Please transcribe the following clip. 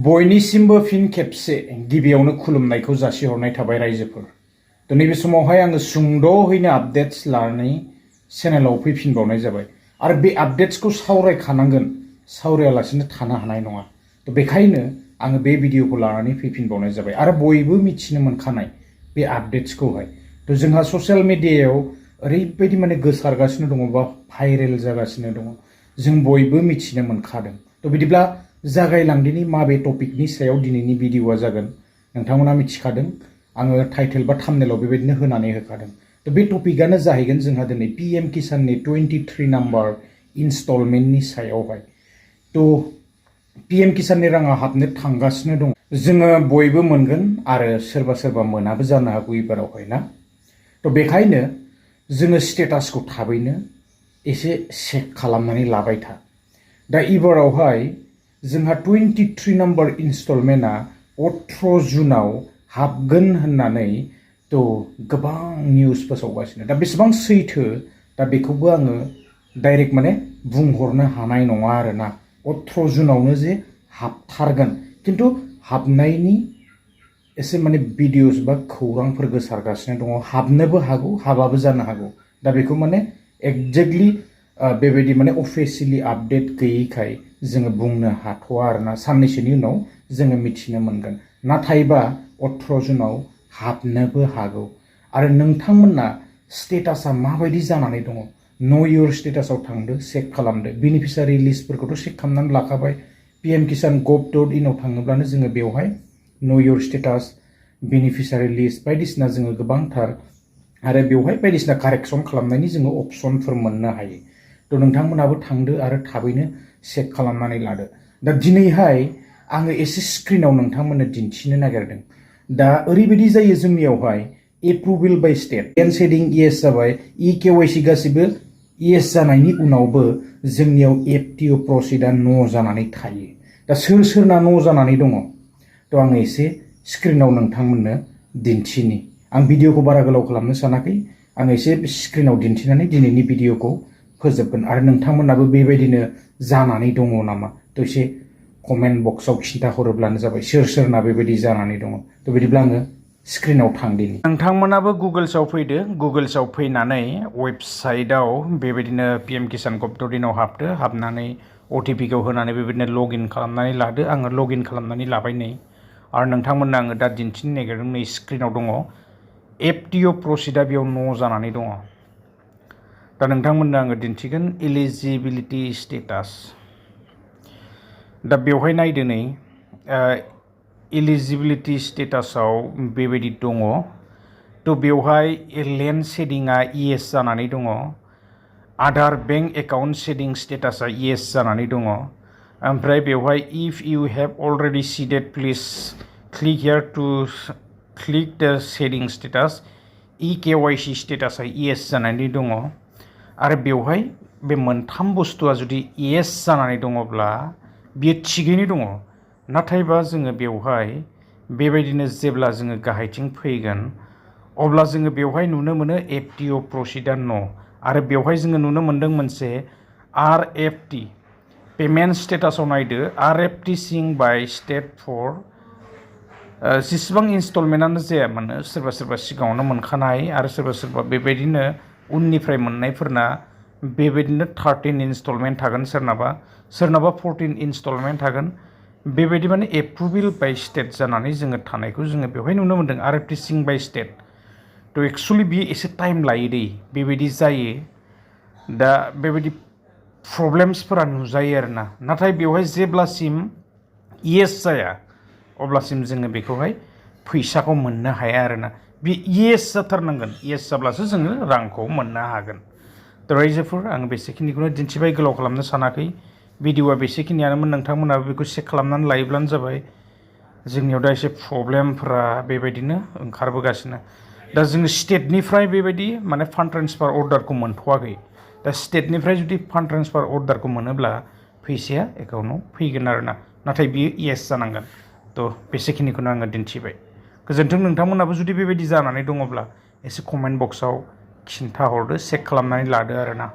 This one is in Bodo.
बयनिसिमबो फिन खेबसे गिबियावनो खुलुमनायखौ जासिहरनाय थाबाय रायजोफोर। तो नैबे समावहाय आङो सुंद'हैनो आपडेट्स लानानै चेनेलाव फैफिनबावनाय जाबाय आरो बे आपडेट्सखौ सावरायखानांगोन, सावरायालासिनो थानो हानाय नङा। तो बेखायनो आङो बे भिडिअखौ लानानै फैफिनबावनाय जाबाय आरो बयबो मिथिनो मोनखानाय बे आपडेट्सखौहाय। तो जोंहा ससियेल मिडियायाव ओरैबायदि माने गोसारगासिनो दङ बा भाइरेल जागासिनो दङ, जों बयबो मिथिनो मोनखादों। तो बिदिब्ला जागायलांदिनि माबे टपिकनि सायाव दिनैनि भिडिअआ जागोन नोंथांमोना मिथिखादों, आङो टाइटेल बा थाम्बनेलाव बेबायदिनो होनानै होखादों। तो बे टपिकआनो जाहैगोन जोंहा दिनै PM किसाननि 23 नाम्बार इनस्टलमेन्टनि सायावहाय। तो PM किसाननि राङा हाबनो थांगासिनो दं, जोङो बयबो मोनगोन आरो सोरबा सोरबा मोनाबो जानो हागौ एबारावहाय ना। तो बेखायनो जोङो स्टेटासखौ थाबैनो एसे चेक खालामनानै लाबाय था। दा एबारावहाय जोंहा 23 नाम्बार इनस्टलमेन्टआ 18 जुनाव हाबगोन होननानै तो गोबां निउस फोसावगासिनो। दा बेसेबां सैथो दा बेखौबो आङो डाइरेक्ट माने बुंहरनो हानाय नङा आरोना। 18 जुनावनो जे हाबथारगोन, खिन्थु हाबनायनि एसे माने भिडिअस बा खौरांफोर गोसारगासिनो दङ। हाबनोबो हागौ, हाबाबो जानो हागौ। दा बेखौ माने एक्जेक्टलि बेबायदि माने अफिसियेलि आपडेट गैयैखाय जोङो बुंनो हाथ'वा आरोना। साननैसोनि उनाव जोङो मिथिनो मोनगोन। नाथायबा 18 जुनाव हाबनोबो हागौ। आरो नोंथांमोना स्टेटासा माबायदि जानानै दङ, नो योर स्टेटासाव थांदो, चेक खालामदो। बेनिफिसियारि लिस्टफोरखौथ' चेक खालामनानै लाखाबाय। pmkisan.gov.in आव थाङोब्लानो जोङो बेवहाय know your status, beneficiary list बायदिसिना जोङो गोबांथार आरो बेवहाय बायदिसिना कारेक्सन खालामनायनि जोङो अपसनफोर मोननो हायो। तो नोंथांमोनाबो थांदो आरो थाबैनो चेक खालामनानै लादो। दा दिनैहाय आङो एसे स्क्रिनाव नोंथांमोननो दिन्थिनो नागिरदों। दा ओरैबायदि जायो जोंनियावहाय एप्रुभेल बाय स्टेट, सेडिं इएस जाबाय, EKYC गासिबो इएस जानायनि उनावबो जोंनियाव FTO प्रसेसआ नो जानानै थायो। दा सोर सोरना नो जानानै दङ तो आङो एसे स्क्रिनाव नोंथांमोननो दिन्थिनि। आं भिडिअखौ बारा गोलाव खालामनो सानाखै, आं एसे स्क्रिनाव दिन्थिनानै दिनैनि भिडिअखौ फोजोबगोन। आरो नोंथांमोनाबो बेबायदिनो जानानै दङ नामा तो एसे कमेन्ट बक्सआव खिन्था हरोब्लानो जाबाय सोर सोरना बेबायदि जानानै दङ। तो बिदिब्ला आङो स्क्रिनाव थांदिनि। नोंथांमोनाबो गुगोल्सआव फैदो, गुगोल्सआव फैनानै वेबसाइटआव बेबायदिनो pmkisan.gov.in आव हाबदो, हाबनानै OTP-खौ होनानै बेबायदिनो लगइन खालामनानै लादो। आङो लगइन खालामनानै लाबाय नै। आरो नोंथांमोननो आङो दा दिन्थिनो नागिरदों, नै स्क्रिनाव दङ FTO प्रसेसआ बेयाव नो जानानै दङ। दा नोंथांमोननो आङो दिन्थिगोन एलिजिबिलिटि स्टेटास। दा बेवहाय नायदो नै एलिजिबिलिटि स्टेटासाव बेबायदि दङ। तो बेवहाय लेन्ड शेडिंआ इएस जानानै दङ। आधार बेंक एकाउन्ट शेडिं स्टेटासा इएस जानानै दङ। ओमफ्राय बेवहाय if you have already seeded please click here to click the seeding status. EKYC स्टेटासा इएस जानानै दङ। आरो बेवहाय बे मोनथाम बुस्थुआ जुदि इएस जानानै दङब्ला बियो थिगैनो दङ। नाथायबा जोङो बेवहाय बेबायदिनो जेब्ला जोङो गाहायथिं फैगोन अब्ला जोङो बेवहाय नुनो मोनो FTO प्रसेसआ नो। आरो बेवहाय जोङो नुनो मोनदों मोनसे RFT पेमेन्ट स्टेटासाव नायदो, RFT सिं बाय स्टेट फर जेसेबां इनस्टलमेन्टआनो जाया मानो, सोरबा सोरबा सिगाङावनो मोनखानाय आरो सोरबा सोरबा बेबायदिनो उननिफ्राय मोननायफोरना बेबायदिनो 13 इनस्टलमेन्ट थागोन, सोरनाबा 14 इनस्टलमेन्ट थागोन। बेबायदि माने एप्रुभेल बाय स्टेट जानानै जोङो थानायखौ जोङो बेवहाय नुनो मोनदों। RFT सिं बाय स्टेट। तो एक्सुवेलि बियो एसे टाइम लायो दै, बेबायदि जायो। दा बेबायदि प्रब्लेम्सफोरा नुजायो आरोना। नाथाय बेवहाय जेब्लासिम इएस जाया अब्लासिम जोङो बेखौहाय फैसाखौ मोननो हाया आरोना। बे इएस जाथारनांगोन, इएस जाब्लासो जोङो रांखौ मोननो हागोन। तो रायजोफोर आं बेसेखिनिखौनो दिन्थिबाय, गोलाव खालामनो सानाखै। भिडिअआ बेसेखिनियानोमोन, नोंथांमोनाबो बेखौ चेक खालामनानै लायोब्लानो जाबाय। जोंनियाव दा एसे प्रब्लेमफोरा बेबायदिनो ओंखारबोगासिनो। दा जोङो स्टेटनिफ्राय बेबायदि माने फान्ड ट्रेन्सफार अर्डारखौ मोनथ'वाखै। दा स्टेटनिफ्राय जुदि फान्ड ट्रेन्सफार अर्डारखौ मोनोब्ला फैसाया एकाउन्टआव फैगोन आरोना। नाथाय बियो इएस जानांगोन। तो बेसेखिनिखौनो आङो दिन्थिबाय। गोजोन्थों। नोंथांमोनाबो जुदि बेबायदि जानानै दङब्ला एसे कमेन्ट बक्सआव खिन्था हरदो, चेक खालामनानै लादो आरोना।